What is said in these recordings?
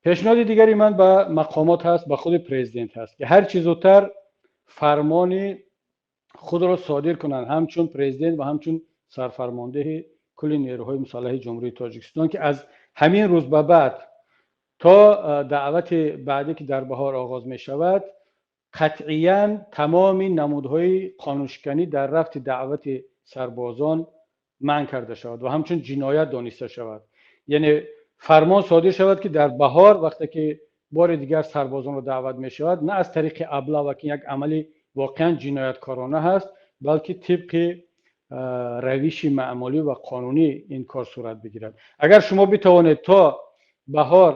Пешниҳоди дигари ман ба мақомот ҳаст, ба худи президент ҳаст, ки ҳар чӣ зудтар фармони худро содир кунанд, ҳамчун президент ва ҳамчун сарфармондеҳи кулли нерӯҳои мусаллаҳи Ҷумҳурии Тоҷикистон, ки аз ҳамин рӯз ба баъд то даъвати баъдӣ, ки дар баҳор оғоз мешавад, қатъиян тамоми намудҳои қонуншиканӣ дар рафти даъвати сарбозон манъ карда шавад ва ҳамчун ҷиноят дониста шавад. Яъне фармон содир шавад, ки дар баҳор, вақте ки бори дигар сарбозонро даъват мешавад, на аз тариқи облава, ки як амали воқеан ҷинояткорона ҳаст, балки тибқи равиши маъмулӣ ва қонунӣ ин кор сурат бигирад. Агар шумо битавонед то баҳор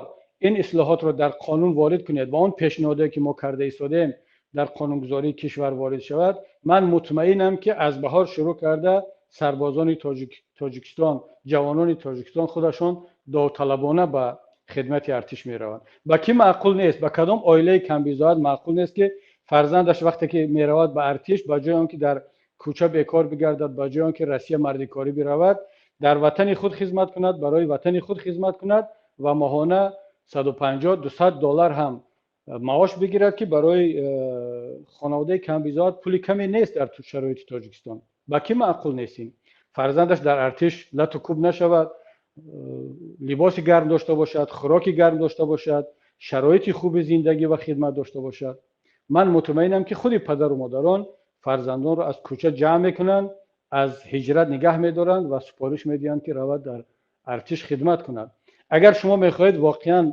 ин ислоҳотро дар қонун ворид кунед ва он пешниҳодое, ки мо карда истодаем, дар қонунгузории кишвар ворид шавад, ман мутмаинам, ки аз баҳор шурӯъ карда сарбозони Тоҷикистон, ҷавонони Тоҷикистон худашон довталабона ба хидмати артиш мераванд. Ба кӣ маъқул нест, ба кадом оилаи камбизоат маъқул нест, ки фарзандаш вақте ки меравад ба артиш, ба ҷои он ки дар кӯча бекор бигардад, ба ҷои он ки Россия мардикорӣ биравад, дар ватани худ хизмат кунад, барои ватани худ хизмат кунад ва моҳона 150, 200 доллар ҳам маош бигирад, ки барои хонаводаи камбизоат пули каме нест дар шароити Тоҷикистон? Ба кӣ маъқул нест ин? Фарзандаш дар артиш лату кӯб нашавад, либоси гарм дошта бошад, хӯроки гарм дошта бошад, шароити хуби зиндагӣ ва хидмат дошта бошад. Ман мутмаинам, ки худи падару модарон фарзандонро аз кӯча ҷамъ мекунанд, аз ҳиҷрат нигаҳ медоранд ва супориш медиҳанд, ки равад, дар артиш хидмат кунад. Агар шумо мехоҳед воқеан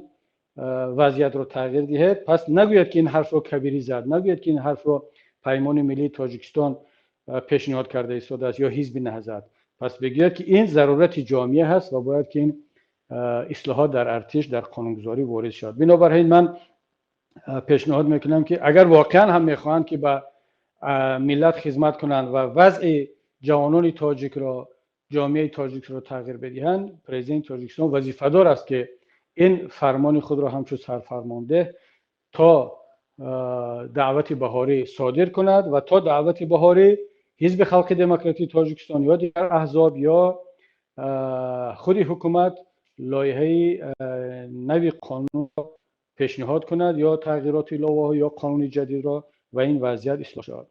вазъиятро тағйир диҳед, пас нагӯяд, ки ин ҳарфро Кабирӣ зад, нагӯяд, ки ин ҳарфро Паймони миллии Тоҷикистон пешниҳод карда истодааст ё ҳизби Наҳзат. Пас бигӯяд, ки ин зарурати ҷомеа ҳаст ва бояд ки ин ислоҳот дар артиш, дар қонунгузорӣ ворид шавад. Бинобар ин ман пешниҳод мекунам, ки агар воқеан ҳам мехоҳанд, ки ба миллат хизмат кунанд ва вазъи ҷавонони тоҷикро, ҷомеаи тоҷикро тағйир бидиҳанд, президенти Тоҷикистон вазифадор аст, ки ин фармони худро ҳамчун сарфармондеҳ то даъвати баҳорӣ содир кунад ва то даъвати баҳорӣ Ҳизби Халқи Демократии Тоҷикистон ё дигар аҳзоб ё худи ҳукумат лоиҳаи нави қонунро пешниҳод кунад ё тағйироти иловаҳо ё қонуни ҷадидро ва ин вазъият ислоҳ шавад.